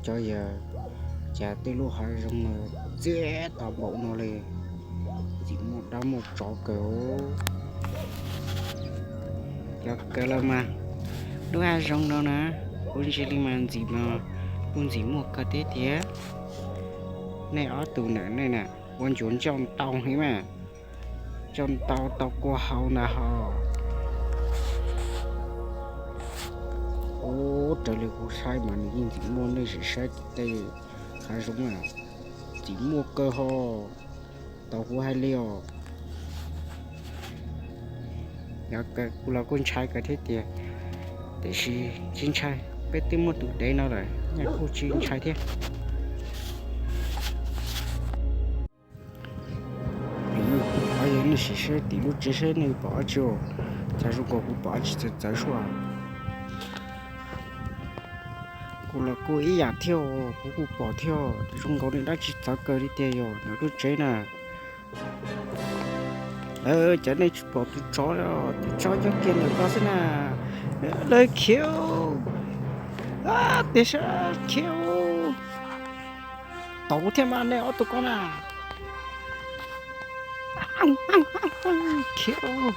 Cov yawg, cas tej lub hav zoov no txias to npaum no li, ntxim muaj dab muaj tsov kawg. Yog kawg los mas, lub hav zoov no na, kuv ntsia li mas ntxim mas kuj ntxim muaj kawg thiab tiag. Nej ob tug ntawm nej na, ua ncuav ncauj ntau heev mas, ncauj ntau tau kua hau ntag ho. Ub, raws li kuv saib mas nws yeej ntxim muaj, nej sim saib tim tej hav zoov na, ntxim muaj kawg ho. Tau kuv hais li os. Yog kuv los kuj ntshai kawg thiab tiag, tiam sis tsis ntshai, peb twb muaj tus dev no lawm, nyaj kuj tsis ntshai thiab. Yog nej sim saib tim lub tsev saib nej pom dab tsi, cas zoo nkaus kuv pom dab tsi txawv txawv suab. Kuv los kuj ib yam thiab, kuv kuj pom thiab, zoo nkaus li dab tsi txawv kawg li tiag yog ntawm lub tsev na. Lawv cov nej tsis pom tus tsov, tus tsov nyob kiag ntawm ko xwb na. Lawv khiav, tiag sab khiav, tau thiab mas nej ob tug ko na. Khiav,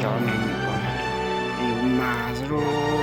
cov ne, yuav mas xwb lauj.